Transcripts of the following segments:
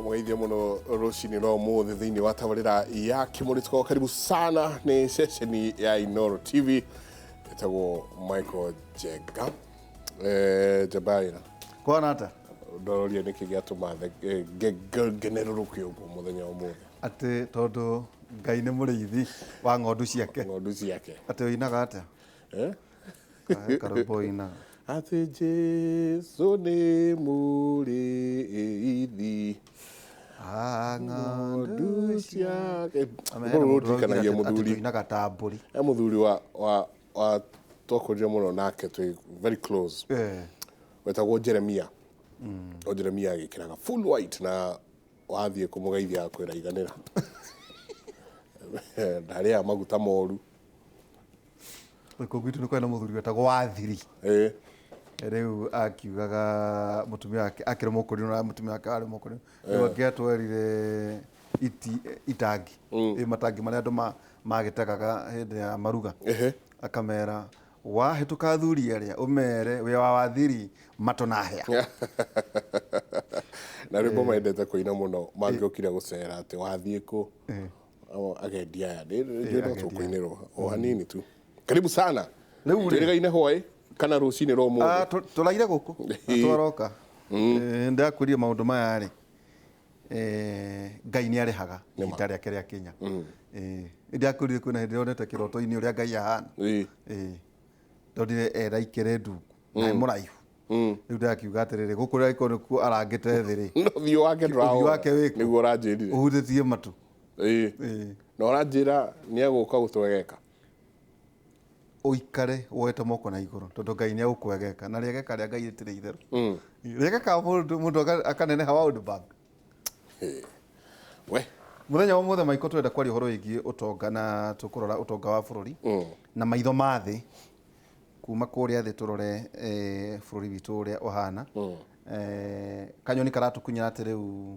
Ndamũgeithia mũno rũcinĩ rwa ũmũthĩ thĩinĩ wa tabarĩra ya Kĩmũrĩ. Tũkoragwo karibu sana nĩ ceceni ya Inoro TV. Ĩtagwo Michael Njenga. Njambaĩra. Kwana ata? Ndororia nĩkĩ gĩatũma ngenerũrũke ũguo mũthenya wa ũmũthĩ. Atĩ tondũ Ngai nĩ mũrĩithi wa ng'ondu ciake. Ng'ondu ciake. Atĩ ũinaga atĩa? Eh? Karwĩmbo ũinaga. Atĩ Jesu nĩ mũrĩithi Ah, ng'ondu ciake. Ame, Rũrũ hena mũndũ rũndirikanagia ũraugire atĩ mũthuri. tũinaga ta mbũri. He mũthuri wa twakũrire mũno nake, twĩ very close, wetagwo Jeremia. O Jeremia agĩkĩraga full white, na wathiĩ kũmũgeithia akwĩra iganĩra, ndarĩaga maguta moru. Gũkũ gwitũ nĩ kwarĩ na mũthuri wetagwo Wathiri. Rĩu akiugaga mũtumia wake akĩrĩ mũkũrinũ na mũtumia wake arĩ mũkũrinũ. Rĩu angĩatwarire iti itangi, ĩ matangi marĩa andũ magĩtegaga hĩndĩ ya maruga, akamera wahĩtũka athuri arĩa ũmere wĩ wa Wathiri matũnahĩa. Na rwĩmbo mendete kũina mũno mangĩokire gũcera, atĩ wathiĩ kũ agendi aya njũĩ no agendi aya. Tũkũinĩrwo o hanini tu. Karibu sana. Rĩu rĩ- Twĩrĩgaine hwaĩ kana rũcinĩ rwa ũmũthĩ. Ah, tũraire gũkũ na twaroka. Ndakwĩrire maũndũ maya rĩ, Ngai nĩ arĩhaga ihinda rĩake rĩa kinya. Ndakwĩrire kwĩna hĩndĩ ndonete kĩroto-inĩ ũrĩa Ngai ahana. Ndonire eraikĩre ndungu na e mũraihu. Rĩu ndakiuga atĩrĩrĩ, gũkũ rĩangĩkorwo nĩkuo arangĩte thĩ rĩ, No ũthiũ wake ũthiũ ndũrawona. Wake wĩkũ? Nĩguo ũranjĩrire. Ũhutĩtie matu. Na ũranjĩra nĩ egũka gũtwegeka. Ũikare woete moko na igũrũ, tondũ Ngai nĩ egũkwegeka, na rĩegeka rĩa Ngai rĩtirĩ itherũ. Rĩegeka mũndũ akaneneha World Bank. We. Mũthenya wa ũmũthĩ, Maiko, tũrenda kwaria ũhoro wĩgiĩ ũtonga, na tũkũrora ũtonga wa bũrũri na maitho ma thĩ, kuma kũrĩa thĩ tũrore bũrũri witũ ũrĩa ũhana. Kanyoni karatũkunyĩra atĩ rĩu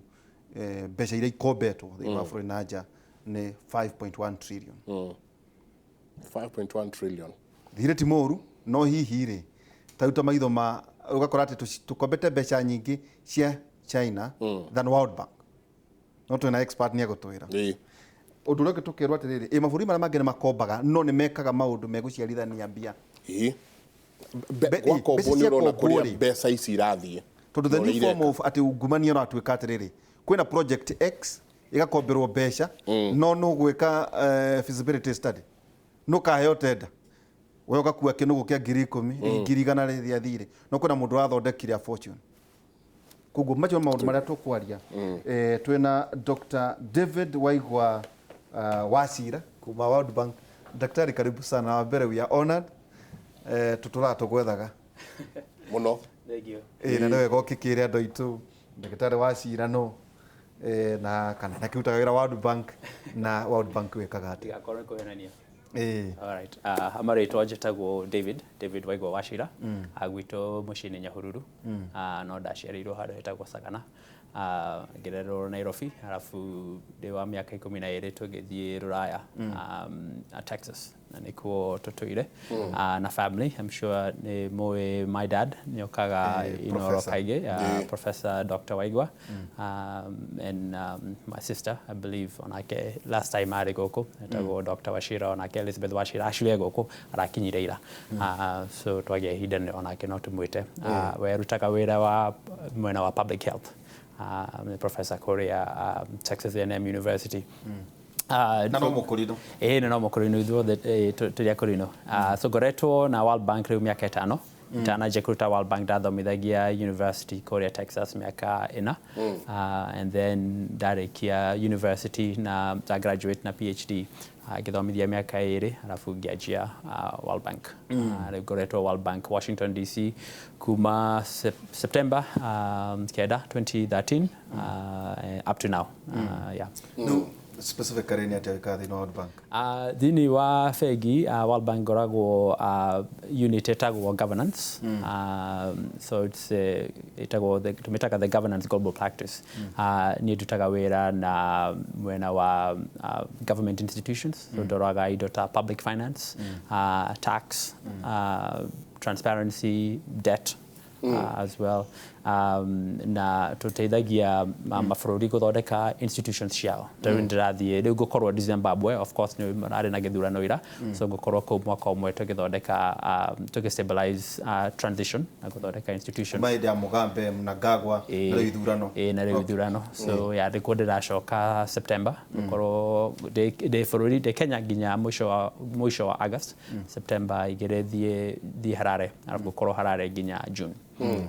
mbeca iria ikombetwo thĩinĩ wa bũrũri na nja nĩ 5.1 trillion. 5.1 trillion. Thirĩ ti mũru, no hihi rĩ, ta rĩu ta maitho ma ũgakora atĩ tũkombete mbeca nyingĩ cia China than World Bank, no twĩna expert nĩ egũtwĩra. Ũndũ ũrĩa ũngĩ tũkerwo atĩrĩrĩ, ĩ mabũrũri marĩa mangĩ nĩ makombaga, no nĩ mekaga maũndũ megũciarithania mbia. Gwakombwo mbeca nĩ cia ũrona kombwo kũrĩa rĩ. mbeca ici irathiĩ Tondũ the na new ũrĩa form ireka. of atĩ ungumania ũratuĩka atĩrĩrĩ, kwĩna project X ĩgakomberwo mbeca, no nũgwĩka feasibility study, nũkaheo tender, we ũgakua kĩnũgũ kĩa 10,000, 100,000 rĩrĩa thirĩ, no kwĩna mũndũ wathondekire a fortune. Koguo macio nĩ maũndũ marĩa tũkwaria. Twĩna Dr. David Waigwa Wachira kuma World Bank. Daktari, karibu sana. Wa mbere, we are honored. Tũtũraga tũgwethaga mũno. Thank you. Ĩ na nĩ wega ũkĩkĩre andũ aitũ ndagĩtarĩ Wachira no na kana nakĩrutaga wĩra World Bank, na World Bank wĩkaga atĩa? Ndigakorwo nĩ kũhenania. Ĩ. Alright. Marĩtwa njĩtagwo David Waigwa Wachira. Gwitũ mũciĩ nĩ Nyahururu. No ndaciarĩirwo handũ hetagwo Sagana. Ngĩrererwo Nairobi, arabu ndĩ wa mĩaka 12 tũgĩthiĩ Rũraya, Texas, na nĩkuo tũtũire na family. I'm sure nĩ mũĩ my dad nĩ okaga Inoro Professor. kaingĩ, Professor Dr. Waigwa, and my sister, I believe onake last time arĩ gũkũ, etagwo Dr. Wachira, onake Elizabeth Wachira, actually e gũkũ, arakinyire ira. So twagĩa ihinda onake no tũmwĩte. We arutaga wĩra wa mwena wa public health. Nĩ professor kũrĩa Texas A&M University. Na no mũkũrinũ. Ĩĩ, na no mũkũrinũ, ithuothe tũrĩ akũrinũ. So ngoretwo na World Bank rĩu mĩaka 5. Itananjia kũruta World Bank, ndathomithagia university kũrĩa Texas mĩaka 4. And then ndarĩkia university na nda graduate na PhD, ngĩthomithia mĩaka 2, arabu ngĩanjia World Bank. Rĩu ngoretwo World Bank Washington DC kuma September 9 2013 up to now. Yeah. Rĩu specifically nĩ atĩa wĩkaga thĩinĩ wa World Bank? Thĩinĩ wa bengi World Bank, ngoragwo unit ĩtagwo governance. So it's ĩtagwo tũmĩtaga the governance global practice. Niĩ ndutaga wĩra na mwena wa government institutions, so ndoraga indo ta public finance, tax, transparency, debt. as well, na tũteithagia mabũrũri gũthondeka institutions ciao. Ta rĩu ndĩrathiĩ, rĩu ngũkorwo Zimbabwe, of course nĩ mararĩ na gĩthurano ira, so ngũkorwo kũu mwaka ũmwe tũgĩthondeka, tũgĩ stabilize transition na gũthondeka institutions. Kuma hĩndĩ ya Mugambe, Mnangagwa na rĩu ithurano. Ĩĩ, na rĩu ithurano. So yeah, nĩkuo ndĩracoka September. Ngũkorwo ndĩ bũrũri, ndĩ Kenya nginya mũico wa August. September igĩrĩ thiĩ Harare, arabu ngũkorwo Harare nginya June,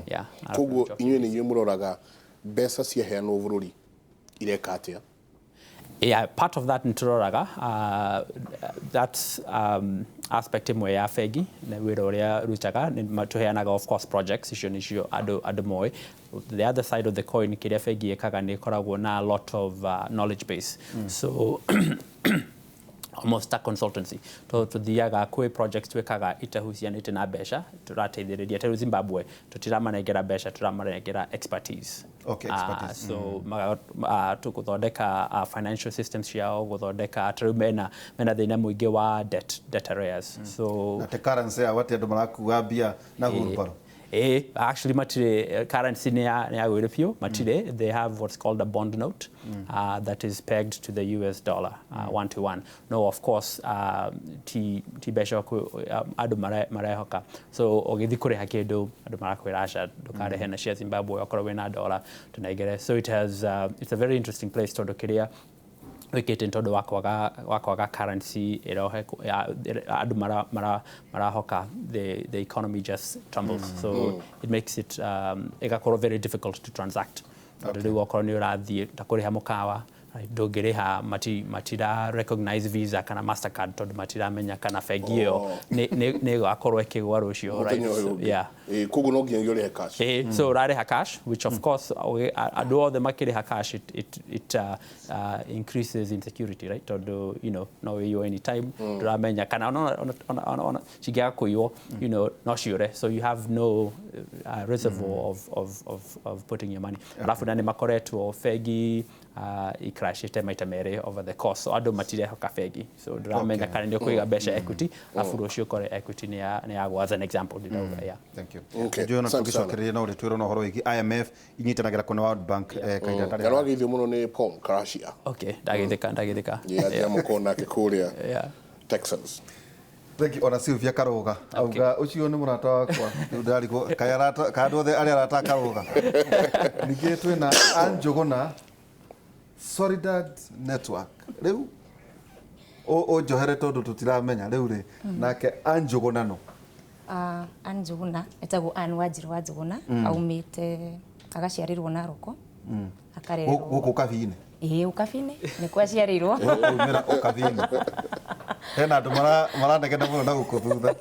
yeah, arabu Koguo njoke. Inyuĩ nĩ inyuĩ mũroraga mbeca ciaheanwo bũrũri ireka atĩa? Yeah, part of that nĩtũroraga, that's aspect ĩmwe ya bengi na wĩra ũrĩa rutaga. Nĩ tũheanaga of course projects icio nĩcio andũ moĩ. The other side of the coin, kĩrĩa bengi ĩkaga nĩ ĩkoragwo na a lot of knowledge base, so almost a consultancy. To tuthiaga kwĩ projects twĩkaga itahucianĩte na mbeca, tũrateithĩrĩria. Ta rĩu Zimbabwe tũtiramanengera mbeca, tũramanengera expertise. Okay, expertise. So tũgũthondeka financial systems ciao, gũthondeka, ta rĩu mena thĩna mũingĩ wa debt arrears, so Na te currency yao atĩ andũ marakua mbia na hurubaro? Actually matirĩ currency, nĩ ya gwĩrĩ biũ matirĩ. They have what's called a bond note that is pegged to the US dollar, one to one. No, of course, ti mbeca andũ marehoka. So ũgĩthiĩ kũrĩha kĩndũ, andũ marakwĩra aca, ndũkarĩhe na cia Zimbabwe, okorwo wĩna dollar tũnengere. So it's a very interesting place, tondũ kĩrĩa wĩkĩte nĩ tondũ wa kwaga currency ĩrohe andũ marahoka, the economy just tumbles. So it makes it ĩgakorwo very difficult to transact, tondũ rĩu okorwo nĩ ũrathiĩ ta kũrĩha mũkawa, right, ndũngĩrĩha, matira recognize Visa kana Mastercard, tondũ matiramenya kana bengi ĩyo nĩ ĩgakorwo ĩkĩgwa rũciũ, right? Mũthenya ũyũ So, ũngĩ. yeah. Koguo no nginyagia ũrĩhe cash? So ũrarĩha cash, which of course andũ othe makĩrĩha cash, it increases insecurity, right? Tondũ no wĩiywo anytime, ndũramenya kana ona cingĩaga kũiywo, no ciũre. So you have no reservoir of putting your money. Alafu na nĩ makoretwo bengi icrashĩte maita merĩ over the course, so andũ matirehoka bengi, so ndũramenya kana nĩ ũkũiga mbeca Equity, alafu rũciũ ũkore Equity nĩ yagwa, as an example ndĩrauga, yeah. Thank you. Okay, Njũĩ ona asante sana. tũgĩcokereria no ũrĩtwĩrwo na ũhoro wĩgiĩ IMF inyitanagĩra kũ na World Bank kahinda Na tarĩ nĩwageithio mũno nĩ Paul Karacia. Okay, ndagĩthĩka, ndagĩthĩka. Anjia mũkorwo nake kũrĩa Texas. Thank you. Ona Sylvia Karuga auga ũcio nĩ mũrata wakwa. Rĩu ndarigwo kaĩ arata kaĩ andũ othe arĩa arata a Karuga. Ningĩ twĩna Ann Njũgũna, Solidad Network. Rĩu ũnjohere tondũ tũtiramenya rĩu rĩ nake Ann Njũgũna no Ann Njũgũna, etagwo Ann Wanjirũ wa Njũgũna, aumĩte agaciarĩrwo Naroko, akarerwo gũkũ Kabi-inĩ. Ĩĩ, Ũkabi-inĩ nĩkuo aciarĩirwo. Umĩra Ũkabi-inĩ, hena andũ maranegena mũno na gũkũ thutha.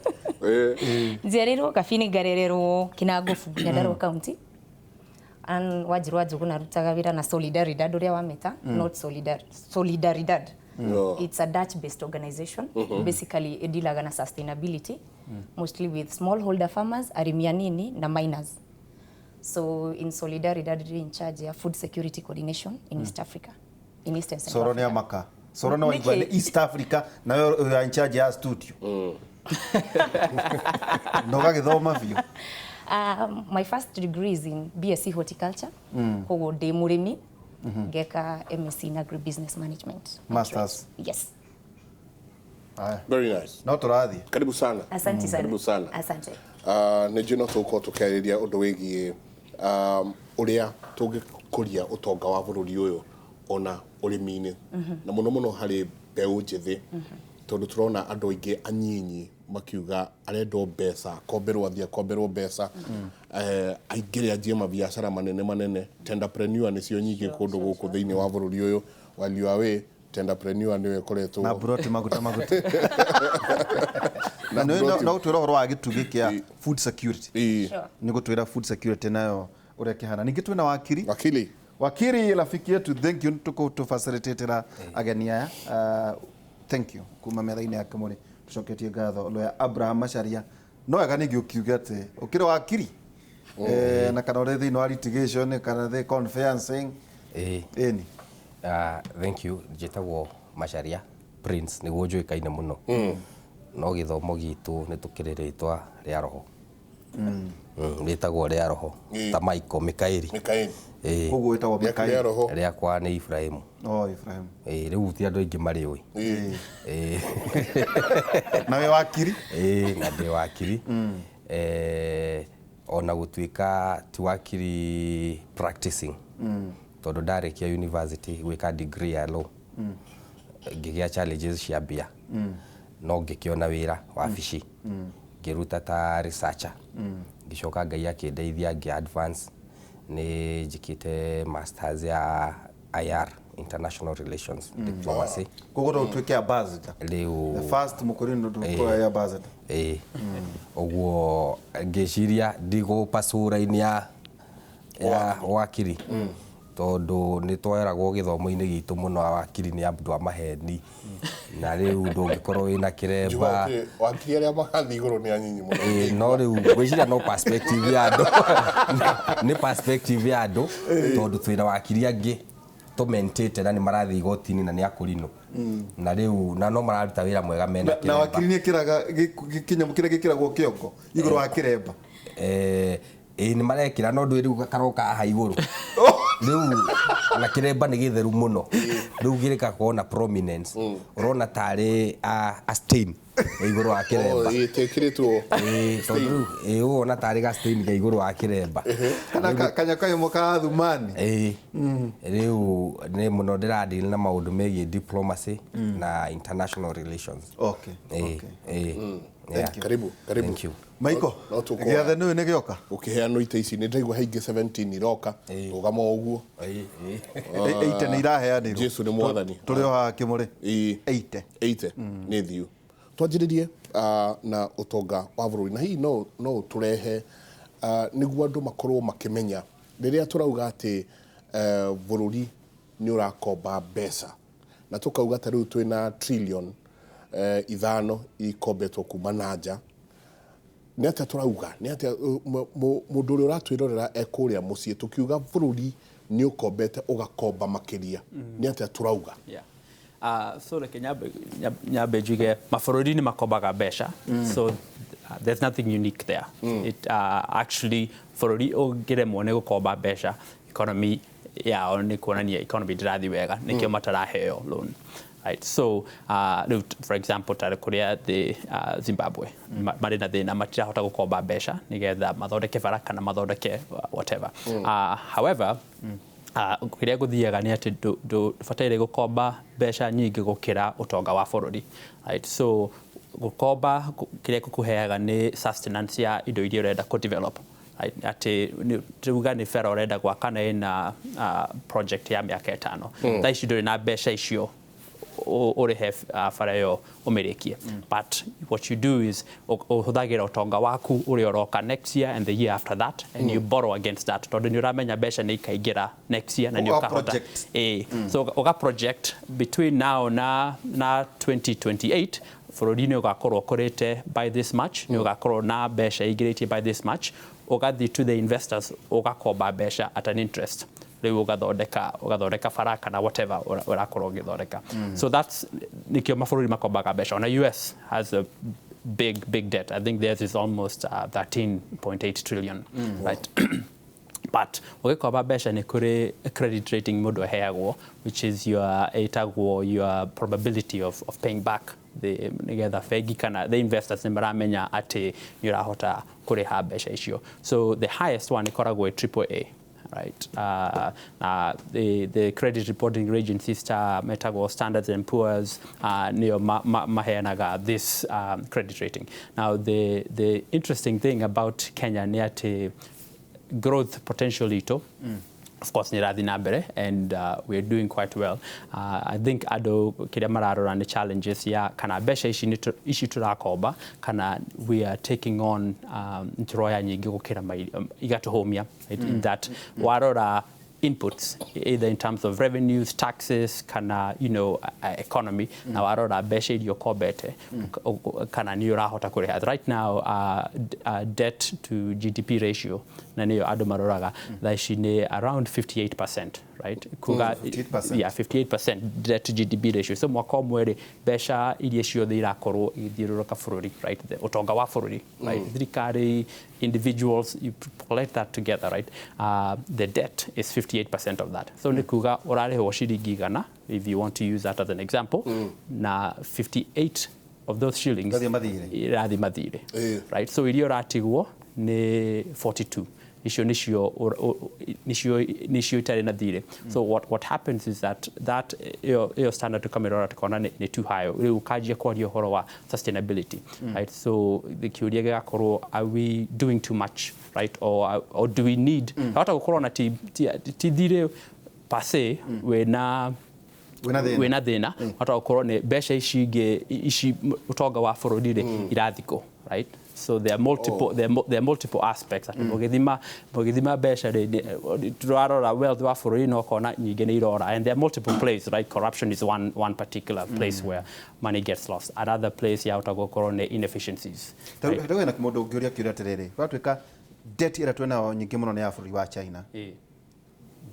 Njiarĩirwo Ũkabi-inĩ, ngarererwo Kinangobu, Nyandarua County. Ann Wanjirũ wa Njũgũna arutaga wĩra na Solidaridad, ũrĩa wameta, not Solidaridad. No. It's a Dutch based organization. Basically ĩdealaga na sustainability, mostly with smallholder farmers, arĩmi anini na miners. So in Solidaridad ndĩ in charge ya food security coordination in East Africa, in East and Central Soro nĩ Africa. amaka Soro nĩ waigua Nĩkĩ? nĩ East Africa nayo you in charge ya studio na ũgagĩthoma biũ. My first degree is in BSc horticulture. Koguo ndĩ mũrĩmi, ngeka MSc in agribusiness management. Masters. Yes. Haya. Very nice. No tũrathiĩ. Karibu sana. Asante sana. Karibu sana. Asante. Nĩ njũĩ no tũgũkorwo tũkĩarĩria ũndũ wĩgiĩ ũrĩa tũngĩkũria ũtonga wa bũrũri ũyũ ona ũrĩmi-inĩ, na mũno mũno harĩ mbeũ njĩthĩ, tondũ tũrona andũ aingĩ anyinyi makiuga arendwo mbeca, akomberwo, athiĩ akomberwo mbeca, aingĩre anjie mabiacara manene manene. Tenderpreneur nĩcio nyingĩ kũndũ gũkũ thĩinĩ wa bũrũri ũyũ, while you are away, tenderpreneur nĩyo ĩkoretwo Na broti maguta maguta Na na no ũtwĩre ũhoro wa gĩtugĩ kĩa food security. Ĩĩ. Sure. Nĩ gũtwĩra food security nayo ũrĩa kĩhana. Ningĩ twĩna wakiri. Wakili. Wakiri rafiki yetu, thank you tũkũtũfacilitatĩra ageni aya. Thank you kuma metha-inĩ ya Kĩmũrĩ tũcoketie ngatho. Lawyer Abraham Macharia, no wega ningĩ ũkiuge atĩ ũkĩrĩ wakiri na kana ũrĩ thĩinĩ wa litigation kana thĩ conveyancing? Ĩĩ. Ĩni. Thank you. Njĩtagwo Macharia Prince nĩguo njũĩkaine mũno, no gĩthomo gitũ nĩ tũkĩrĩ rĩtwa rĩa roho. Rĩtagwo rĩa roho ta Michael Mikaeli. Mikaeli. Ĩĩ. Koguo wĩtagwo Rĩaku rĩa Mikaeli. roho. Rĩakwa nĩ Ibrahimu. Oh, Ibrahim. Ĩĩ, rĩu ti andũ aingĩ marĩũĩ. Ĩĩ. Ĩĩ. Na wĩ wakiri? Ĩĩ, na ndĩ wakiri. Ona gũtuĩka ti wakiri practicing, tondũ ndarĩkia university gwĩka degree ya law, ngĩgĩa challenges cia mbia, no ngĩkĩona wĩra wabici, ngĩruta ta researcher, ngĩcoka Ngai akĩndeithia ngĩ advance, nĩ njĩkĩte masters ya IR, International Relations Diplomacy. Koguo no ũtuĩke ambassador. Rĩu The first Mũkũrinũ to ambassador. Ĩĩ, ũguo ngĩciria ndigũpacũra-inĩ ya wakiri, tondũ nĩ tweragwo gĩthomo-inĩ gitũ mũno wakiri nĩ andũ a maheni, na rĩu ndũngĩkorwo wĩna Njuga kĩremba. atĩ wakiri arĩa magathiĩ igũrũ nĩ anyinyi mũno. Ĩĩ, no rĩu ngwĩciria no perspective ya andũ, nĩ perspective ya andũ, tondũ twĩna wakiri angĩ tũmentĩte na nĩ marathiĩ igoti-inĩ na nĩ akũrinũ, na rĩu na no mararuta wĩra mwega mena Na kĩremba. wakiri nĩ ĩkĩraga kĩnyamũ kĩrĩa gĩkĩragwo kĩongo igũrũ wa kĩremba. Ĩĩ, nĩ marekĩra, no ndũĩ rĩu karoka haha igũrũ rĩu, na kĩremba nĩ gĩtheru mũno, rĩu gĩrĩkakorwo na prominence, ũrona tarĩ a stain igũrũ wa Oh, kĩremba. ĩtĩkĩrĩtwo. Ĩĩ, tondũ rĩu ĩĩ, ũrona tarĩ ga stain ga igũrũ wa kĩremba. Kana kanyamũ ka thumani. Ĩĩ, rĩu nĩ mũno ndĩradeal na maũndũ megiĩ diplomacy na international relations. Okay. Ĩĩ. Okay. Ĩĩ. Yeah. Karibu, karibu. Thank you. Maiko, No tũkwa- gĩathĩ nĩũĩ nĩ gĩoka? Ũkĩheanwo ite ici nĩ ndaigua haingĩ 17 iroka. Rũgama o ũguo. Ĩĩ, ĩĩ. Eite nĩ iraheanirwo. Jesu nĩ mwathani. Tũrĩ o haha kĩmũrĩ. Ĩĩ. Eite. 80 nĩ thiu twanjĩrĩrie na ũtonga wa bũrũri, na hihi no ũtũrehe nĩguo andũ makorwo makĩmenya rĩrĩa tũrauga atĩ bũrũri nĩ ũrakomba mbeca, na tũkauga ta rĩu twĩna trillion 5 ikombetwo kuma na nja, nĩ atĩa tũrauga, nĩ atĩa mũndũ ũrĩa ũratwĩrorera e kũrĩa mũciĩ, tũkiuga bũrũri nĩ ũkombete ũgakomba makĩria, nĩ atĩa tũrauga? Yeah. So reke nyambe njuge mabũrũri nĩ makombaga mbeca, so there's nothing unique there. It actually bũrũri ũngĩremwo nĩ gũkomba mbeca, economy yao nĩ kuonania economy ndĩrathiĩ wega, nĩkĩo mataraheo loan. Right. So rĩu for example tarĩ kũrĩa the Zimbabwe marĩ na thĩna, matirahota gũkomba mbeca nĩgetha mathondeke bara kana mathondeke whatever. However, kĩrĩa gũthiaga nĩ atĩ ndũbataire gũkomba mbeca nyingĩ gũkĩra ũtonga wa bũrũri. Right? So gũkomba kĩrĩa gũkũheaga nĩ sustenance ya indo iria ũrenda kũ-develop. Right? Atĩ tuga nĩ bara ũrenda gwaka na ĩna project ya mĩaka 5. Thaa ici ndũrĩ na mbeca icio ũrĩhe bara ĩyo ũmĩrĩkie. But what you do is ũhũthagĩra ũtonga waku ũrĩa ũroka next year and the year after that, and you borrow against that, tondũ nĩ ũramenya mbeca nĩ ikaingĩra next year na nĩ Ũga ũkahota. project. Ĩĩ. So ũga project between now na 2028 bũrũri nĩ ũgakorwo ũkũrĩte by this much, nĩ ũgakorwo na mbeca ingĩrĩtie by this much, ũgathiĩ to the investors ũgakomba mbeca at an interest, rĩu ũgathondeka bara kana whatever ũrakorwo ũgĩthondeka. So that's nĩkĩo mabũrũri makombaga mbeca. Ona US has a big, big debt. I think theirs is almost 13.8 trillion, right? But ũgĩkomba mbeca nĩ kũrĩ credit rating mũndũ aheagwo, which is your, ĩtagwo your probability of paying back the, nĩgetha bengi kana the investors nĩ maramenya atĩ nĩ ũrahota kũrĩha mbeca icio. So the highest one ĩkoragwo ĩ triple A, right? The credit reporting agencies ta metagwo Standards and Poor's nĩo maheanaga this credit rating. Now the interesting thing about Kenya nĩ atĩ growth potential itũ of course nĩ ĩrathiĩ na mbere and we're doing quite well. I think andũ kĩrĩa mararora nĩ challenges ya kana mbeca ici ici tũrakomba kana we are taking on nĩ tũroya nyingĩ gũkĩra igatũhũmia, right? In that warora Inputs, either in terms of revenues, taxes, kana economy, na warora mbeca iria ũkombete kana nĩ ũrahota kũrĩha. Right now, debt to GDP ratio, na nĩyo andũ maroraga, thaa ici nĩ around 58%, right? Kuga 58%. Yeah, 58% debt to GDP ratio. So mwaka ũmwe rĩ, mbeca iria ciothe irakorwo igĩthiũrũrũka bũrũri, right, the ũtonga wa bũrũri, right, thirikari, individuals, you collect that together, right, the debt is 58% of that. So nĩ kuga ũrarĩhwo ciringi 100, if you want to use that as an example, na 58 of those shillings Irathiĩ mathirĩ. Irathiĩ mathirĩ. Right, so iria ũratigwo nĩ 42, icio nĩcio itarĩ na thirĩ. So what happens is that ĩyo standard tũkamĩrora tũkona nĩ too high. Rĩu ũkanjia kwaria ũhoro wa sustainability, right? So the kĩũria gĩgakorwo, are we doing too much, right, or do we need hota gũkorwo na ti thirĩ per se wĩna Wĩna thĩna. Wĩna thĩna, hota gũkorwo nĩ mbeca ici ingĩ, ici ũtonga wa bũrũri rĩ, irathikũ, right? So there are multiple, oh. There are multiple aspects atĩ mũgĩthima mbeca rĩ, tũrarora wealth wa bũrũri no ũkona nyingĩ nĩ irora, and there are multiple places, right? Corruption is one particular place where money gets lost. Another place yahota gũkorwo nĩ inefficiencies, right? Rĩu hena mũndũ ũngĩũria kĩũria atĩrĩrĩ, gwatuĩka debt ĩrĩa twĩnayo nyingĩ mũno nĩ ya bũrũri wa China,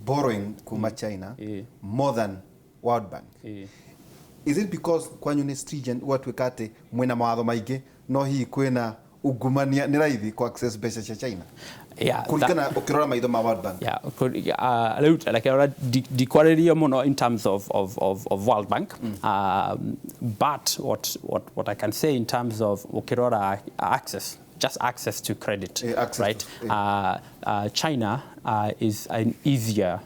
borrowing kuma China more than World Bank. Is it because kwanyu nĩ stringent, gwatuĩka atĩ mwĩna mawatho maingĩ, no hihi kwĩna ungumania, nĩ raithi ku access mbeca cia China Yeah, kũringana ũkĩrora maitho ma World Bank? Yeah, rĩu reke ora ndikwarĩrio mũno in terms of World Bank, but what I can say in terms of ũkĩrora access, just access to credit, Access right? China is an easier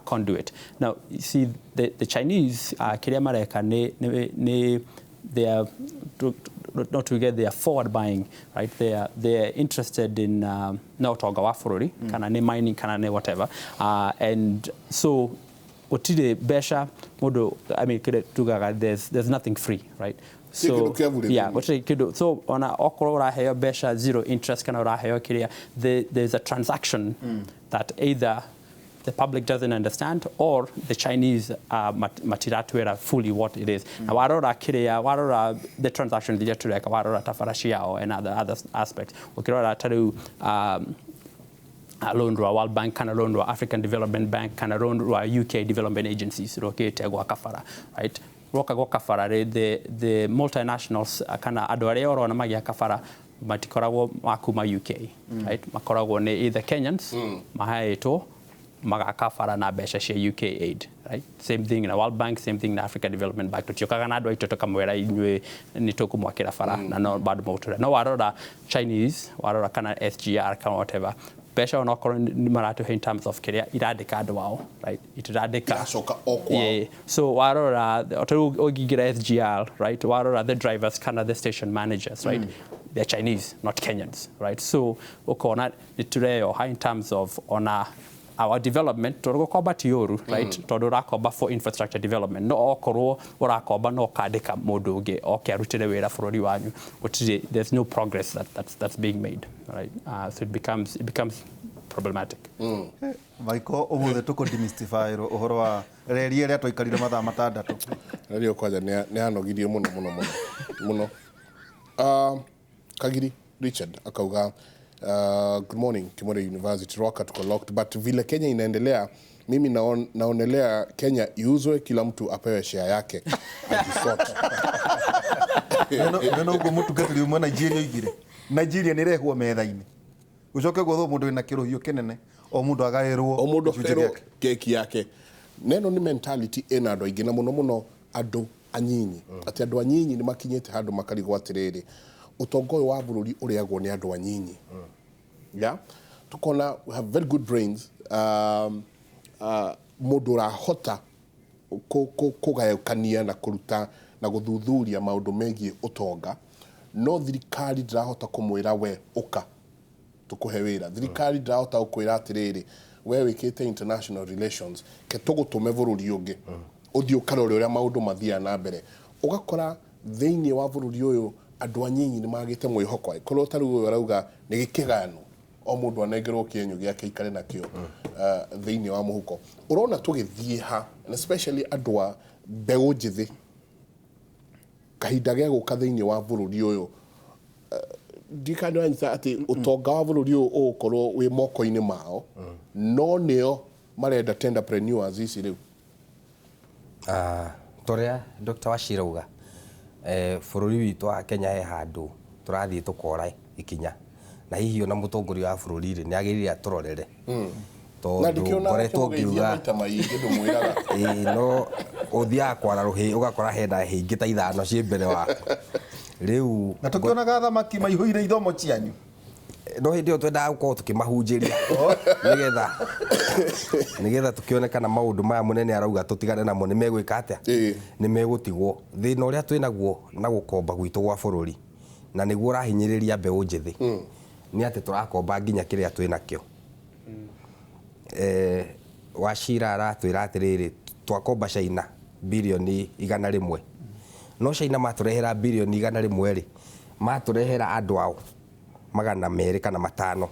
conduit. Now, you see, the Chinese, kĩrĩa mareka nĩ they are not to get, they are forward buying, right? They are interested in no ũtonga wa bũrũri, kana nĩ mining, kana nĩ whatever, and so gũtirĩ mbeca mũndũ, I mean, kĩrĩa tugaga, there's nothing free, right? Ti kĩndũ kĩa bure. Yeah, gũtirĩ kĩndũ. So ona okorwo ũraheo mbeca zero interest kana ũraheo kĩrĩa, there's a transaction that either the public doesn't understand or the Chinese matiratwĩra fully what it is. Na warora kĩrĩa, warora the transaction iria tũreka, warora ta bara ciao and other aspects, ũkĩrora ta rĩu loan rwa World Bank kana loan rwa African Development Bank kana loan rwa UK Development Agencies rũkĩte gwaka bara, right? Rwoka gwaka bara rĩ, the multinationals, kana andũ arĩa ũrona magĩaka bara matikoragwo ma kuma UK, right? Makoragwo nĩ either Kenyans mahaĩtwo magaka bara na mbeca cia UK aid, right? Same thing na World Bank, same thing na African Development Bank. Tũtiũkaga na andũ aitũ tũkamwĩra inyuĩ nĩ tũkũmwakĩra bara na no bado mũtũre. No warora Chinese, warora kana SGR kana whatever, mbeca onokorwo nĩ maratũhe in terms of kĩrĩa irandĩka andũ ao, right, itirandĩka. Iracoka o kwao. Yeah. So warora ta rĩu ũngĩingĩra SGR, right, warora the drivers kana the station managers, right, they're Chinese, not Kenyans, right? So ũkona nĩ tũreyoha in terms of ona our development, tondũ gũkomba ti ũru, right? Tondũ ũrakomba for infrastructure development, no okorwo ũrakomba no ũkandĩka mũndũ ũngĩ oke arutĩre wĩra bũrũri wanyu, gũtirĩ, there's no progress that's being made, right? So it becomes problematic. Maiko, ũmũthĩ tũkũ demystify ũhoro wa reri ĩrĩa twaikarire mathaa 6. Radio kwanja nĩ anogirie mũno mũno mũno mũno. Kagiri Richard akauga, "Good morning Kimore University, Ruaka tuko locked, but vile Kenya inaendelea, mimi naonelea Kenya iuzwe, kila mtu apewe share yake ajisort." Nona ũguo mũtungatĩri ũmwe Nigeria oigire Nigeria nĩ rehwo metha-inĩ, ũcoke gwethwo mũndũ wĩna kĩrũhiũ kĩnene, o mũndũ agaĩrwo O mũndũ gĩcunjĩ akerwo gĩake. Keki yake. Neno nĩ mentality ĩna andũ aingĩ, na mũno mũno andũ anyinyi, atĩ andũ anyinyi nĩ makinyĩte handũ makarigwo atĩrĩrĩ, ũtonga ũyũ wa bũrũri ũrĩagwo nĩ andũ anyinyi. Yeah, tukona we have very good brains, mũndũ ũrahota kũgayũkania na kũruta na gũthuthuria maũndũ megiĩ ũtonga, no thirikari ndĩrahota kũmwĩra, "We ũka tũkũhe wĩra." Thirikari ndĩrahota gũkwĩra atĩrĩrĩ, "We wĩkĩte international relations, ke tũgũtũme bũrũri ũngĩ ũthiĩ ũkarore ũrĩa maũndũ mathiaga na mbere." Ũgakora thĩinĩ wa bũrũri ũyũ andũ anyinyi nĩ magĩte mwĩhoko, korwo ta rĩu ũyũ arauga nĩ gĩkĩgano. O mũndũ anengerwo kĩenyũ gĩake ikare nakĩo thĩinĩ wa mũhuko. Ũrona tũgĩthiĩ ha, and especially andũ a mbeũ njĩthĩ, kahinda gĩa gũka thĩinĩ wa bũrũri ũyũ? Ndikana nĩwanyita atĩ ũtonga wa bũrũri ũyũ ũgũkorwo wĩ moko-inĩ mao, no nĩo marenda tenderpreneurs ici rĩu. Toria Dr. Wachira uga, bũrũri witũ wa Kenya he handũ tũrathiĩ tũkora ikinya, na hihi ona mũtongoria wa bũrũri rĩ, nĩ agĩrĩire atũrorere, na tondũ ndikĩona ngoretwo akĩmũgeithia ngiuga maita maingĩ ndũmwĩraga. Ĩĩ, no ũthiaga kwara rũhĩ ũgakora hena hĩ ingĩ ta ithano ciĩ mbere waku rĩu. Na tũkĩonaga thamaki maihũire ithomo cianyu. No hĩndĩ ĩyo twendaga gũkorwo tũkĩmahunjĩria nĩgetha tũkĩone kana maũndũ maya mũnene arauga tũtigane namo nĩ megwĩka atĩa, nĩ megũtigwo. Thĩna ũrĩa twĩnaguo na gũkomba gwitũ gwa bũrũri, na nĩguo ũrahinyĩrĩria mbeũ njĩthĩ, nĩ atĩ tũrakomba nginya kĩrĩa twĩnakĩo. Wachira aratwĩra atĩrĩrĩ, twakomba China birioni 100, no China matũrehera birioni 100 rĩ, matũrehera andũ ao 205.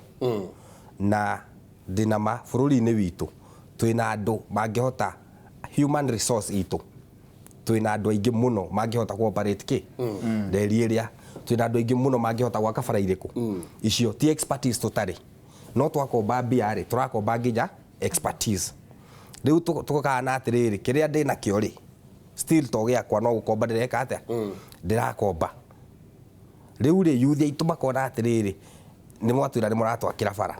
Na ndĩna ma bũrũri-inĩ witũ twĩna andũ mangĩhota, human resource itũ twĩna andũ aingĩ mũno mangĩhota ku operate kĩ reri ĩrĩa, twĩna andũ aingĩ mũno mangĩhota gwaka bara irĩkũ icio. Ti expertise tũtarĩ, no twakomba mbia rĩ, tũrakomba nginya expertise. Rĩu tũkana atĩrĩrĩ, kĩrĩa ndĩ nakĩo rĩ, still to gĩakwa, no gũkomba ndĩreka atĩa, ndĩrakomba. Rĩu rĩ, yuthi aitũ makona atĩrĩrĩ, nĩ mwatwĩra nĩ mũratwakĩra bara,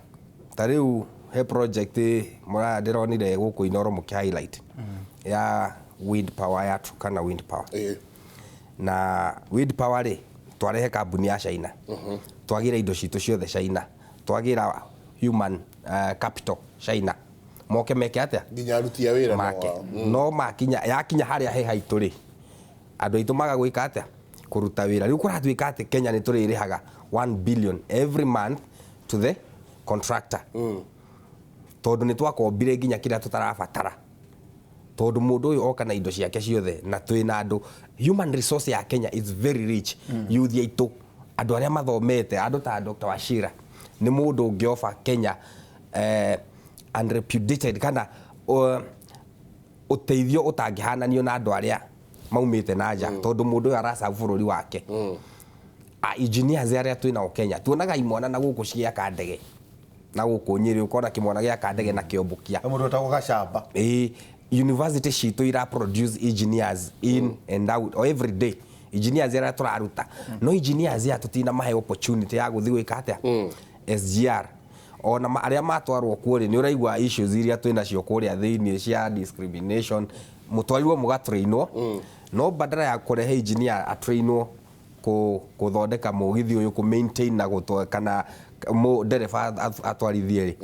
ta rĩu he project ndĩronire gũkũ Inooro mũkĩ highlight ya wind power, ya Turkana Wind Power. Na wind power rĩ, twarehe kambuni ya China, twagĩra indo citũ ciothe China, twagĩra human capital China, moke meke atĩa? Nginya aruti a wĩra no make ao. No makinya yakinya harĩa he haitũ rĩ, andũ aitũ maga gwĩka atĩa, kũruta wĩra. Rĩu kũratuĩka atĩ Kenya nĩ tũrĩrĩhaga 1 billion every month to the contractor, tondũ nĩ twakombire nginya kĩrĩa tũtarabatara, tondũ mũndũ ũyũ oka na indo ciake ciothe. Na twĩna andũ, human resource ya Kenya is very rich. Youth aitũ, andũ arĩa mathomete, andũ ta Dr. Wachira nĩ mũndũ ũngĩoba Kenya unrepudiated kana ũteithio ũtangĩhananio na andũ arĩa maumĩte na nja, tondũ mũndũ ũyũ aracabu bũrũri wake. A engineers arĩa twĩnao Kenya, tuonaga imwana na gũkũ cigĩaka ndege na gũkũ Nyĩrĩ, ũkona kĩmwana gĩaka ndege na kĩombũkia. He mũndũ wetagwo Gacamba. Ĩĩ, university citũ ira produce engineers in and out or every day, engineers arĩa tũraruta. No engineers aya tũtina mahe opportunity ya gũthiĩ gwĩka atĩa, SGR. Ona arĩa matwarwo kuo rĩ, nĩ ũraigua issues iria twĩ nacio kũrĩa thĩinĩ cia discrimination. Mũtwarirwo mũgatrainwo, no badala ya kũrehe engineer atrainwo kũthondeka mũgithi ũyũ, kũ maintain na gũtwa kana ndereba atwarithie rĩ,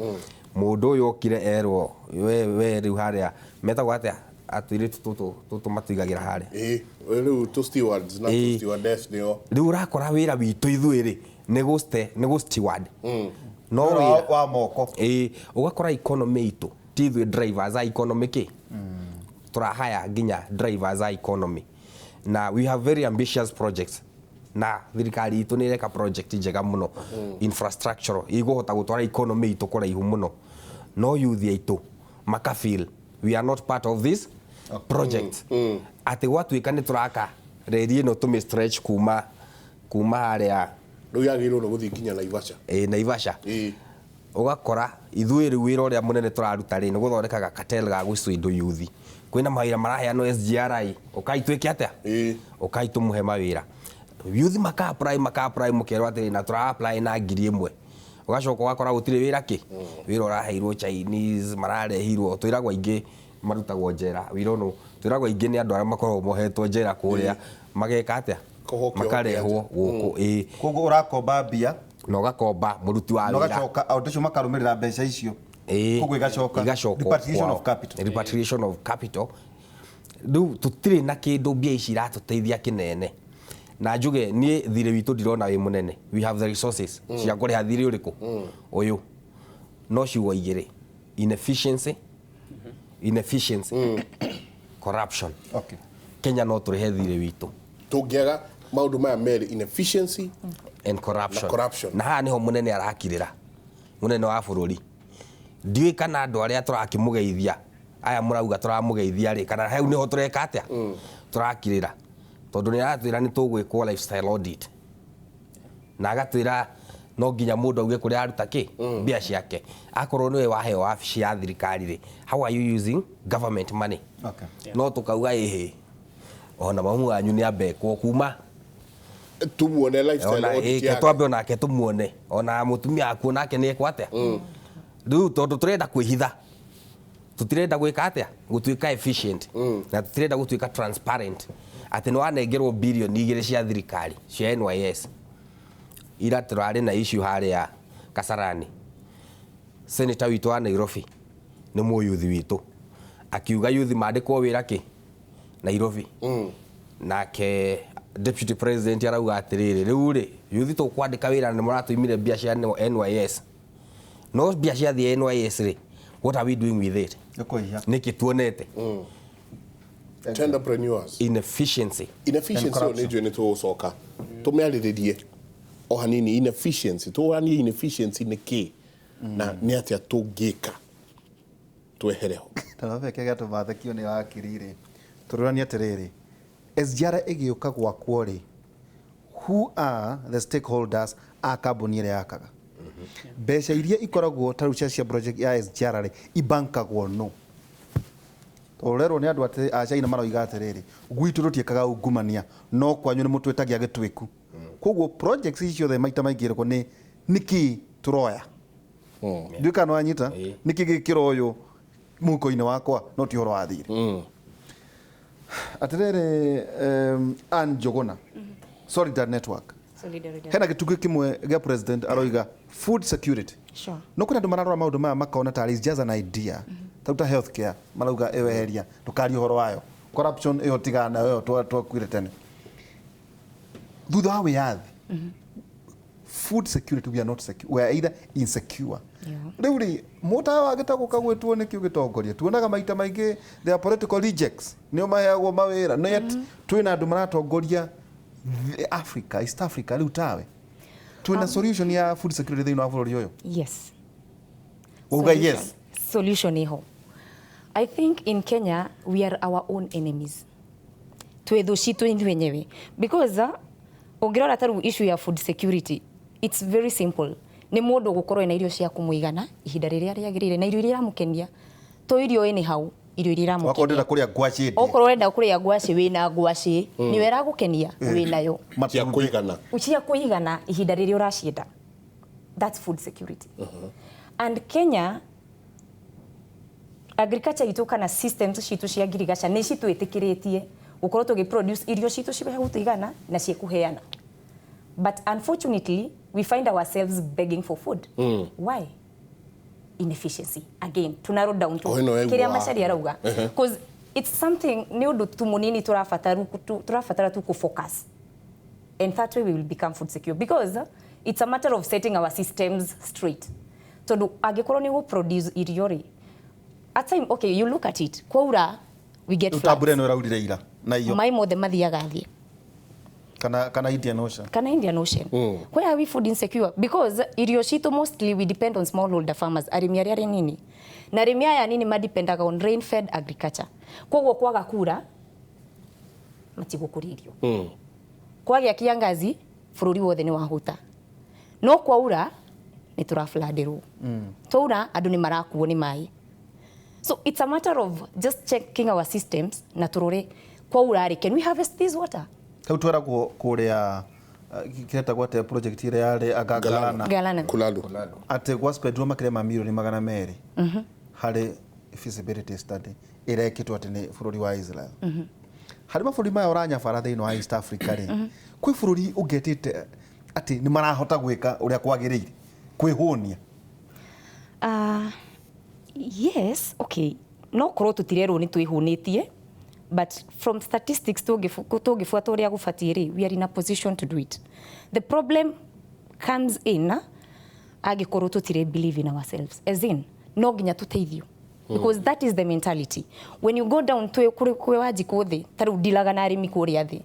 mũndũ ũyũ okire erwo we rĩu harĩa metagwo atĩa, atũirĩtu tũtũ tũtũ matuigagĩra harĩa. Ĩĩ, rĩu tũ stewards na tũ stewardess nĩo. Rĩu ũrakora wĩra witũ ithuĩ rĩ, nĩ gũ steward, no Wĩra wĩra wa moko. Ĩĩ, ũgakora economy itũ ti ithuĩ drivers a economy, kĩ tũrahaya nginya drivers a economy. Na we have very ambitious projects, na thirikari itũ nĩ ĩreka project njega mũno, infrastructural, igũhota gũtwara economy itũ kũraihu mũno, no youth aitũ maka feel we are not part of this project, atĩ gwatuĩka nĩ tũraka reri ĩno, tũmĩ stretch kuma harĩa. Rĩu yagĩrĩirwo nĩ gũthiĩ nginya Naivasha. Ĩ, Naivasha. Ũgakora ithuĩ rĩu wĩra ũrĩa mũnene tũraruta rĩ, nĩ gũthondeka gakatel ga gũcindũ yuthi. Kwĩna mawĩra maraheanwo SGR, ũkai twĩke atĩa, ũkai tũmũhe mawĩra. Yuthi maka apply, maka apply, mũkerwo atĩrĩ na tũra apply na 1000. Ũgacoka ũgakora gũtirĩ wĩra, kĩ wĩra ũraheirwo Chinese mararehirwo, twĩragwo aingĩ marutagwo njera, we don't know, twĩragwo aingĩ nĩ andũ arĩa makoragwo mohetwo njera kũrĩa, mageka atĩa? Kũhokio. Makarehwo gũkũ, ĩĩ. Koguo ũrakomba mbia Na ũgakomba mũruti wa na wĩra. ũgacoka andũ acio makarũmĩrĩra mbeca icio. Koguo igacoka igacoka repatriation kwao. of capital. Repatriation of capital. Rĩu tũtirĩ na kĩndũ mbia ici iratũteithia kĩnene. Na njuge niĩ thirĩ witũ ndirona wĩ mũnene. We have the resources cia kũrĩha thirĩ ũrĩkũ ũyũ, no ciugo igĩrĩ: inefficiency, inefficiency, corruption. Kenya no tũrĩhe thirĩ witũ. Tũngĩaga maũndũ maya merĩ, inefficiency and corruption. Na corruption. Na haha niho munene arakirira. Munene wa bũrũri, ndiũĩ kana andũ arĩa tũrakĩmũgeithia aya mũrauga tũramũgeithia rĩ, kana hau nĩho tũreka atĩa, tũrakirĩra, tondũ nĩ aratwĩra nĩ tũgwĩkwo lifestyle audit, na agatwĩra no nginya mũndũ auge kũrĩa aruta kĩ mbia ciake. Akorwo nĩwe waheo wabici ya thirikari rĩ, how are you using government money? No tũkauga ĩhĩ, ona mamu wanyu nĩ ambekwo kuma Tumuone lifestyle ona audit ĩ yake. Twambe onake tumuone, ona mũtumia waku onake nĩ ekwo atĩa. Rĩu tondũ tũrenda kwĩhitha, tũtirenda gwĩka atĩa, gũtuĩka efficient, na tũtirenda gũtuĩka transparent atĩ nĩ wanengerwo 2 billion cia thirikari cia NYS. Ira tũrarĩ na issue harĩa Kasarani, senator witũ wa Nairobi nĩ mũyuthi witũ, akiuga yuthi mandĩkwo wĩra kĩ Nairobi. Nake deputy president arauga atĩrĩrĩ, rĩu rĩ, yuthi tũkwandĩka wĩra nĩ mũratũimire mbia cia NYS, no mbia ciathiĩ NYS rĩ, what are we doing with it? Nĩ kũiya. Nĩkĩ tuonete? Tenderpreneurs. Inefficiency. Inefficiency And ĩyo nĩ njũĩ nĩ tũgũcoka tũmĩarĩrĩrie o hanini. Inefficiency, tũranie inefficiency nĩ kĩ na nĩ atĩa tũngĩka twehere ho. Tarabe kĩrĩa gĩatũma thekio nĩ wakiri rĩ, tũrũranie atĩrĩrĩ, SGR ĩgĩũka gwakwo rĩ, who are the stakeholders a kambuni ĩrĩa yakaga? Mbeca iria ikoragwo ta rĩu cia project ya SGR rĩ, ibankagwo no ũrerwo nĩ andũ atĩ a China maroiga atĩrĩrĩ, gwitũ tũtiĩkaga ungumania, no kwanyu nĩ mũtwĩtagia gĩtwĩku. Koguo projects ici ciothe maita maingĩ ĩrĩkwo nĩ nĩkĩ tũroya, ndiũĩ kana wanyita. Nĩkĩ gĩkĩroywo mũhuko-inĩ wakwa no ti ũhoro wa thirĩ? Atĩrĩrĩ, Ann Njuguna, Solidarity Network. Solidarity. Hena gĩtugĩ kĩmwe gĩa president aroiga food security. No kwĩna andũ mararora maũndũ maya makona tarĩ is just an idea, ta rĩu ta healthcare marauga ĩyo eheria, ndũkarie ũhoro wayo, corruption ĩyo tigana nayo, ĩyo twakuire tene thutha wa wĩyathi. Food security, we are not secure, we are either insecure. Rĩu rĩ, mũtawa wagĩta gũka gwĩtwo nĩkĩo gĩtongoria, tuonaga maita maingĩ they are political rejects nĩo maheagwo mawĩra, no yet twĩna andũ maratongoria Africa, East Africa. Rĩu tawe twĩna solution ya food security thĩinĩ wa bũrũri ũyũ? Yes. Wauga Solution. yes. Solution iho. I think in Kenya we are our own enemies, twĩ thũ citũ ithuĩ wenyewe, because ũngĩrora ta rĩu issue ya food security, it's very simple: nĩ mũndũ gũkorwo ena irio cia kũmũigana ihinda rĩrĩa rĩagĩrĩire na irio iria iramũkenia, to irio anyhow, irio iria Wakorwo ndĩrenda iramũkenia. Kũrĩa ngwacĩ ndĩe. Okorwo ũrenda kũrĩa ngwacĩ, wĩna ngwacĩ, nĩwe ĩragũkenia, wĩnayo. Cia kũigana. Cia kũigana ihinda rĩrĩa ũracienda. That's food security. And Kenya agriculture itũ kana systems citũ cia ngirigaca nĩ citwĩtĩkĩrĩtie gũkorwo tũgĩ produce irio citũ cia gũtũigana na ciĩkũheana, but unfortunately we find ourselves begging for food. Why? Inefficiency again. To narrow down to Oh, ĩno kĩrĩa ĩgua. Macharia arauga, because it's something, nĩ ũndũ tu mũnini tũrabatara tu kũ-focus, and that way we will become food secure, because it's a matter of setting our systems straight, tondu angĩkorwo nĩ produce irio rĩ, at time, okay, you look at it, kwaura we get Rĩu ta mbura floods. ĩno ĩraurire ira na iyo Maĩ mothe mathiaga thĩ. Kana Indian Ocean. Kana Indian Ocean. Why are we food insecure? Because irio citũ mostly we depend on smallholder farmers, arĩmi arĩa arĩ nini, na arĩmi aya nini madipendaga on rain fed agriculture. Koguo kwaga kura matigũkũria irio. Kwagĩa kiangazi bũrũri wothe nĩ wahuta, no kwaura nĩ tũrafladirwo. Twaura andũ nĩ marakuo nĩ maĩ. So it's a matter of just checking our systems na tũrore kwaura rĩ, can we harvest this water? Rĩu tweragwo kũrĩa kĩretagwo atĩa, project ĩrĩa yarĩ anga Galana. Galana. Kulalu. Atĩ gwaspendirwo makĩria ma 200 million harĩ feasibility study ĩrekĩtwo atĩ nĩ bũrũri wa Israel. Harĩ mabũrũri maya ũranyabara thĩinĩ wa East Africa rĩ, kwĩ bũrũri ũngetĩte atĩ nĩ marahota gwĩka ũrĩa kwagĩrĩire kwĩhũnia? Yes, okay. No korwo tũtirerwo nĩ twĩhũnĩtie, but from statistics tũngĩbuata ũrĩa gũbatiĩ rĩ, we are in a position to do it. The problem comes in angĩkorwo tũtire believe in ourselves, as in no nginya tũteithio, because that is the mentality when you go down twĩ kwĩ Wanjikũ thĩ. Ta rĩu ndilaga na arĩmi kũrĩa thĩ,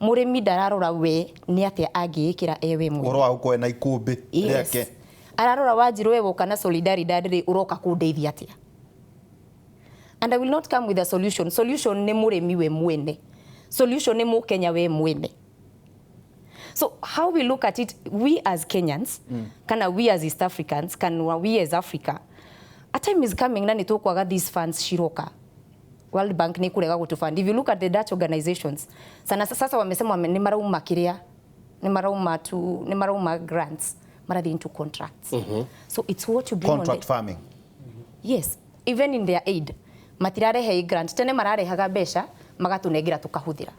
mũrĩmi ndararora we nĩ atĩa angĩĩkĩra ewe mwene. Ũhoro wa gũkorwo na ikũmbĩ rĩake. Ararora Wanjiru, we woka na Solidaridad rĩ, ũroka kũndeithia atĩa? And I will not come with a solution. Solution nĩ mũrĩmi we mwene, solution nĩ mũkenya we mwene. So how we look at it, we as Kenyans, kana we as East Africans, kana we as Africa, a time is coming na nĩ tũkwaga these funds ciroka. World Bank nĩ kũrega gũtũfund. If you look at the Dutch organizations, sana sasa wamesema nĩ marauma kĩrĩa, nĩ marauma tu, nĩ marauma grants, marathiĩ into contracts. So it's what you bring on Contract the, farming. Yes, even in their aid matirarehe grant. Tene mararehaga mbeca magatunengera tukahuthira.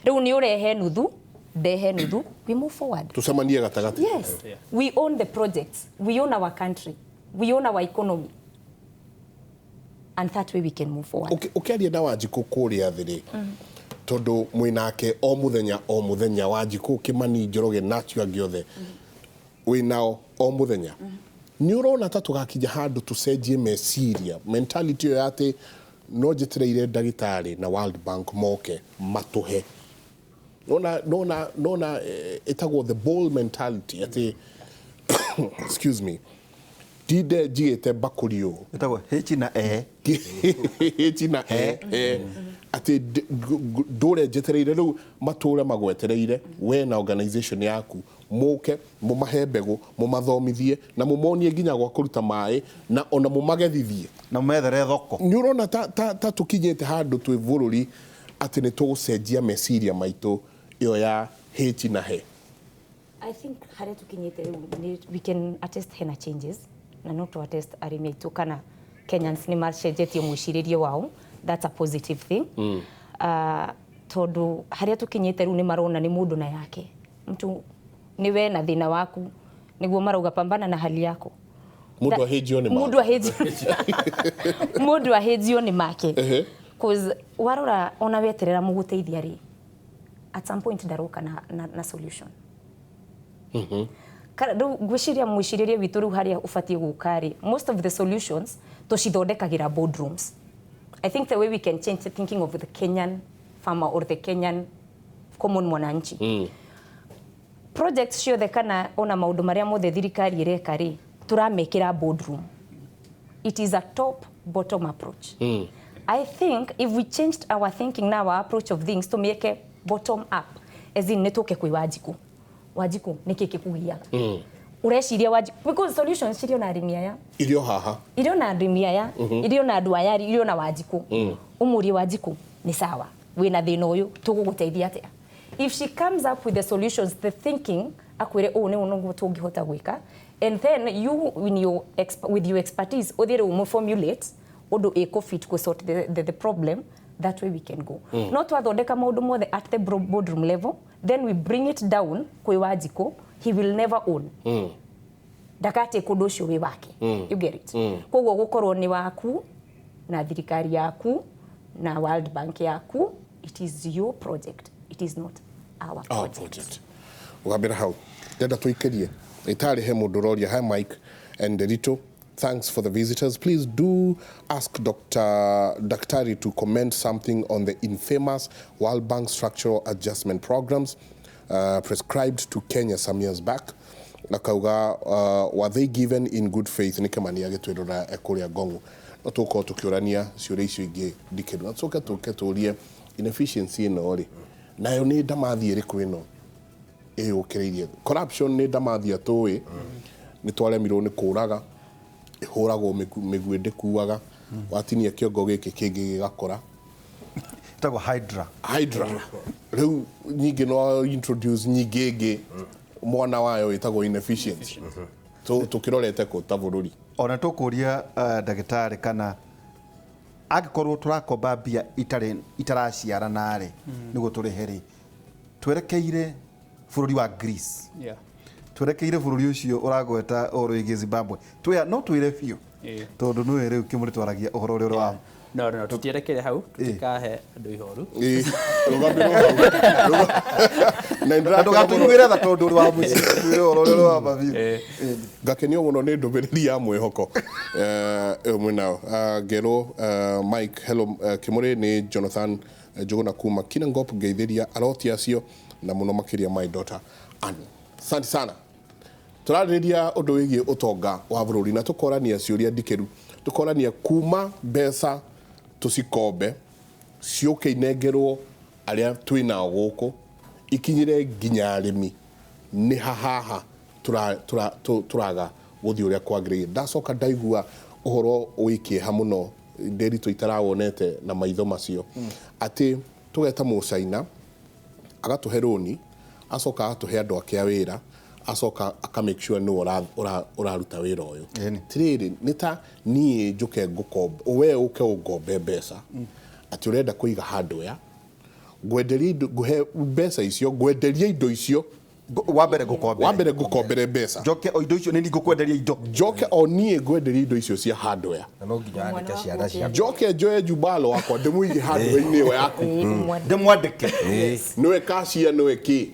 Riu ni urehe nuthu, ndehe nuthu, we move forward. Tucemanie gatagatĩ. Yes, we own the projects, we own our country, we own our economy, and that way we can move forward. Ũkĩaria na Wanjikũ kũrĩa thĩ rĩ, tondũ mwĩnake o mũthenya o mũthenya, Wanjikũ, Kĩmani, Njoroge na acio angĩ othe wĩ nao o mũthenya, nĩ ũrona ta tũgakinya handũ tũcenjie meciria, mentality ĩyo ya atĩ no njetereire ndagĩtarĩ na World Bank moke matũhe? Nona ĩtagwo the bowl mentality, atĩ, excuse me, ndinde njigĩte mbakũri ũũ. Ĩtagwo H na E. H na E, e atĩ ndũre njetereire rĩu matũre magwetereire we na organization yaku mũke mũmahe mbegũ, mũmathomithie na mũmonie nginya gwa kũruta maĩ na ona mũmagethithie. Na methere thoko. Nĩ ũrona ta tũkinyĩte handũ twĩ bũrũri atĩ nĩ tũgũcenjia meciria maitũ ĩyo ya H na he? I think harĩa tukinyĩte rĩu we can attest hena changes, na no to attest arĩmi aitũ kana Kenyans nĩ macenjetie mwĩcirĩrie wao. That's a positive thing. Tondũ harĩa tukinyĩte rĩu nĩ marona nĩ mũndũ na yake, mtu nĩ we na thĩna waku, nĩguo marauga pambana na hali yako. Mũndũ ahĩnjio nĩ Mũndũ ahĩnjio, mũndũ ahĩnjio nĩ make. 'Cause warora ona weterera mũgũteithia rĩ, at some point ndaroka na solution. Rĩu ngwĩciria mwĩcirĩrie witũ rĩu harĩa ũbatiĩ gũka rĩ, most of the solutions tũcithondekagĩra boardrooms. I think the way we can change the thinking of the Kenyan farmer or the Kenyan common mwananchi, projects ciothe kana ona maũndũ marĩa mothe thirikari ĩreka rĩ, tũramekĩra boardroom. It is a top bottom approach. I think if we changed our thinking now, our approach of things, tũmĩeke bottom up, as in nĩ tũke kwĩ Wanjikũ. Wanjikũ, nĩkĩ kĩkũgiaga ũreciria, Wanjikũ? Because solutions cirĩ ona arĩmi aya. Irio haha. Irio na arĩmi aya, irio na andũ aya, irio na Wanjikũ. Ũmũrie Wanjikũ, nĩ sawa, wĩna thĩna ũyũ, tũgũgũteithia atĩa? If she comes up with the solutions, the thinking, akwĩre ũũ nĩ nĩguo tũngĩhota gwĩka, and then you with your expertise ũthiĩ rĩu mũformulate ũndũ ĩkũ fit kũ sort the problem. That way we can go. No twathondeka maũndũ mothe at the boardroom level, then we bring it down kwĩ Wanjikũ, he will never own, ndakate kũndũ ũcio wĩ wake. You get it? Koguo gũkorwo nĩ waku na thirikari yaku na World Bank yaku, it is your project, it is not our Our project. Project ũgambĩra hau ndenda tũikĩrie itarĩ he mũndũ ũroria. Hi Mike and Rito, thanks for the visitors. Please do ask Dr. Daktari to comment something on the infamous World Bank structural adjustment programs prescribed to Kenya some years back. Akauga, were they given in good faith? Nĩ Kĩmani agĩtwĩrora ekũrĩa Ngong'u. No tũgũkorwo tũkĩũrania ciũria icio ingĩ ndikĩru na tũcoke tũke tũrie inefficiency ĩno rĩ, nayo nĩ ndamathi ĩrĩkũ ĩno ĩyũkĩrĩirie corruption? Nĩ ndamathia tũĩ nĩ twaremirwo nĩ kũraga, ĩhũragwo mĩguĩ ndĩkuaga, watinia kĩongo gĩkĩ kĩngĩ gĩgakũra. Ĩtagwo Hydra. Hydra rĩu nyingĩ no introduce nyingĩ ĩngĩ mwana wayo ĩtagwo inefficiency. Tũkĩrorete kũ ta bũrũri? Ona tũkũria ndagĩtarĩ kana angĩkorwo tũrakomba mbia itarĩ itaraciarana rĩ, nĩguo tũrĩhe rĩ, twerekeire bũrũri wa Greece, twerekeire bũrũri ũcio ũragweta ũhoro wĩgiĩ Zimbabwe, twĩ no twĩre biũ, tondũ nĩwe rĩu kĩmũrĩ twaragia ũhoro ũrĩa ũrĩ wa No, tũtierekeire hau, tũtikahe andũ ihoru. Ĩ, rũgamĩrwo hau. Na na nĩndĩrakena mũno. Ndũgatũiguĩre tha tondũ ũrĩ wa mũciĩ, twĩre ũhoro ũrĩa ũrĩ wa ma biũ. Ngakenio mũno nĩ ndũmĩrĩri ya mwĩhoko ĩyo mwĩnayo. Ngerwo Mike, hello, Kĩmũrĩ, nĩ Jonathan Njũgũna kuma Kinangop, ngeithĩria aroti acio na mũno makĩria my daughter Ann. Asante sana. Tũrarĩrĩria ũndũ wĩgiĩ ũtonga wa bũrũri na tũkorania ciũria ndikĩru, tũkorania kuma mbeca tũcikombe ciũke inengerwo arĩa twĩnao gũkũ ikinyĩre nginya arĩmi, nĩ hahaha tũraga gũthiĩ ũrĩa kwagĩrĩire. Ndacoka ndaigua ũhoro wĩ kĩeha mũno ndĩritũ itarawonete na maitho macio, atĩ tũgeta mũcaina agatũhe rũni, acoka agatũhe andũ ake a wĩra, acoka aka make sure nĩwe ũraruta wĩra ũyũ. Tirĩrĩ, nĩ ta niĩ njũke ngũkombe, we ũke ũngombe mbeca atĩ ũrenda kũiga hardware, ngwenderie indo, ngũhe mbeca icio, ngwenderie indo icio. Wa mbere ngũkombere. Wa mbere ngũkombere mbeca. Njoke o indo icio nĩ niĩ ngũkwenderia indo. Njoke o niĩ ngwenderie indo icio cia hardware. Na no nginya wandĩke ciana ciaku. Njoke njoe Jubalo wakwa ndĩmũige hardware-inĩ ĩyo yaku. Ndĩmwandĩke. Nĩwe cashier, nĩwe kĩ.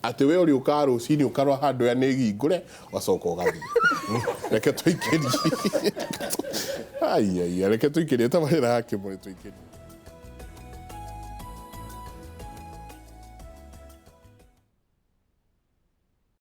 Atĩ we ũrĩũkaga rũcinĩ ũkarora hardware nĩ hingũre, ũgacoka ũgathiĩ. Reke tũikĩrie. Ai ai, reke tũikĩrie tabarĩra ya Kĩmũrĩ tũikĩrie.